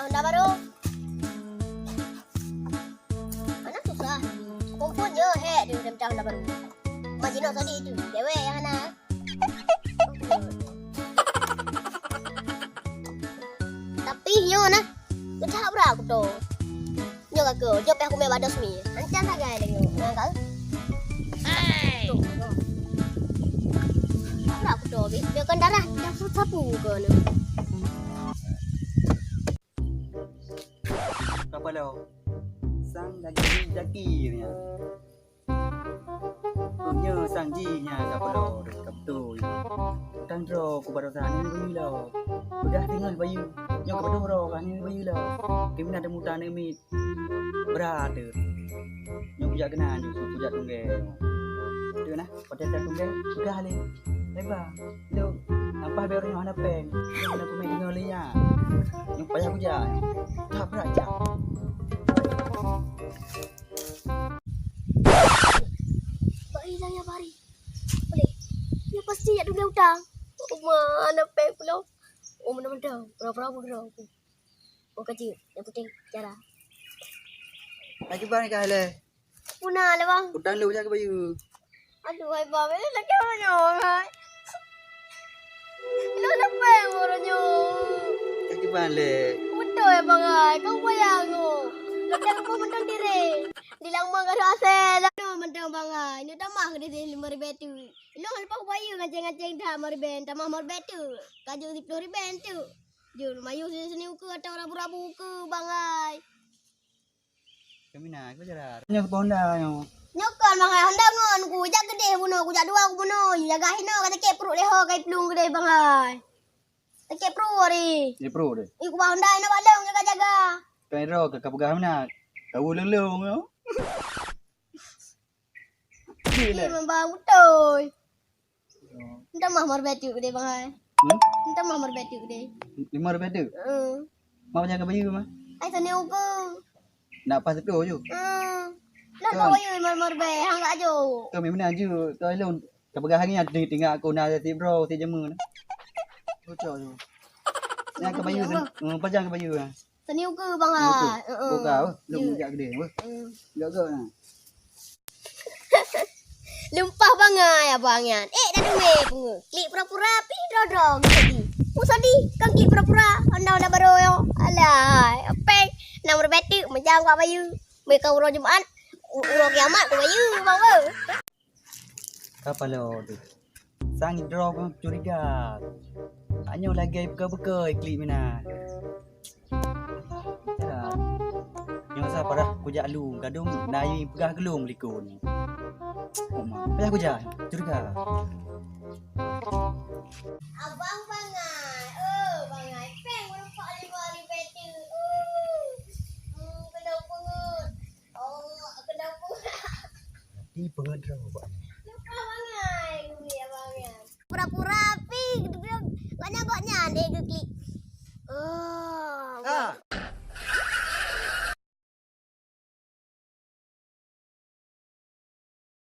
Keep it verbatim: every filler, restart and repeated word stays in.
Honda baru. Mana susah. Kumpul je hek di dalam Honda baru. Majinok tadi itu. Dewe yang mana? Tapi nyoe nah, keuthak brat kuto. Nyoe ka keu, jok pih aku mé bak dos mi. Ancam sagai lé nyoe, nang ka. Brat kuto bi, nyoe kan darah dah sapu ke ni. Kapalo, sang lagi jaki nya. Nyoe sang jih nyan ka peulo, ka beutôi. Utang droe ku baroesa nyoe bayeue lom. Peugah teungoh bayeue. Nyoe ka beutôi droe ka nyoe bayeue lom. Keuminan teumuta aneuk miet. Brat teuh. Nyoe kujak keunan ju, kujak tunggeng. Teuh nah, watèe jak tunggeng, peugah lé. Hei bang, lôn nampak bèe uroe nyoe hana péng. Lôn hana peumiet deungoe lé nyan. Nyoe payah kujak. That brat jak. Bak ilang ya bari. Boleh. Ya pasti ya dunia utang. Uma, anak pek pulau. Oh, mana-mana. Pura-pura bergerak aku. Oh, kecil. Yang penting cara. Lagi bang kah le? Puna le bang. Utang lu jak ke bayu. Aduh, hai bang. Eh, lagi orang nyoh, hai. Lo nak pek orang nyoh. Lagi bang le. Betul ya bang, hai. Kau bayang tu. Lo dah kau mentang diri. Di Langmang ka rasa lalu mantong bangai. Nyoe tamah keudeh lima ribèe teuk. Ilong leupah kubayeue ngaceng-ngaceng that lima ribèe, tamah lima ribèe teuk. Ka jeuet siplôh ribèe teuk. Jeuet mayuh sini-sini ukeue atau rabu-rabu ukeue bangai. Kami na, aku jalan. Nyoe sepuluh Honda nyoe. Nyoe kon bangai Honda ngon ku, jak keudeh bunoe, ku jak dua ku bunoe. Jaga hinoe ka sakét pruet lé ho ka iplueng keudeh bangai. Sakét pruet ari. Sakét pruet deh. Ih, kubah Honda ina bak lôn jaga-jaga. Kan iro ka, ka peugah meunan. Ka ulôn-lôn nyoe. Ih, memang beutôi. Entah mah marbet tu gede bangai. Hmm? Entah mah marbet tu gede. Lima ribèe tu? Heeh. Mau jaga bayu mah? Ai sana uku. Nak pas tu ju. Hmm. Lah kau bayu marbet hang gak ju. Kau memang ju. Kau lôn. Ka peugah lagèe nyan, tingak aku na si bro, si jameun. Bocor tu. Nyan ka bayu, hmm, pajang ka bayu. Seni ukeue bangai. Ukeue. Heeh. Buka, oh. Lôn jak gede, weh. Hmm. Gak-gak na. Lumpah bangai abang nyan. Eh, dah duwe pungo. Klik pura-pura, pi dro-dro, gitu di. Oh, sedih. Kan klik pura-pura, anda udah baru yo. Alah, apeng. Nang berbetik, mejang kat bayu. Mereka uroe Jumat, u-, uroe kiamat, ku bayu, bang, bang. Ka paloe tu. Sang droe kong curiga. Tanyoe lagèe beukôi-beukôi klik meunan. Nyoe sa parah kujak lôn, kadang na yue peugah keu lôn likot nyoe. Oh ma, payah kujak, curiga. Abang bangai, oh bangai, peng meureumpok lima ribèe tu. Uh, hmm, kena pungut. Oh, kena pungut. Di peungeut droe, Pak.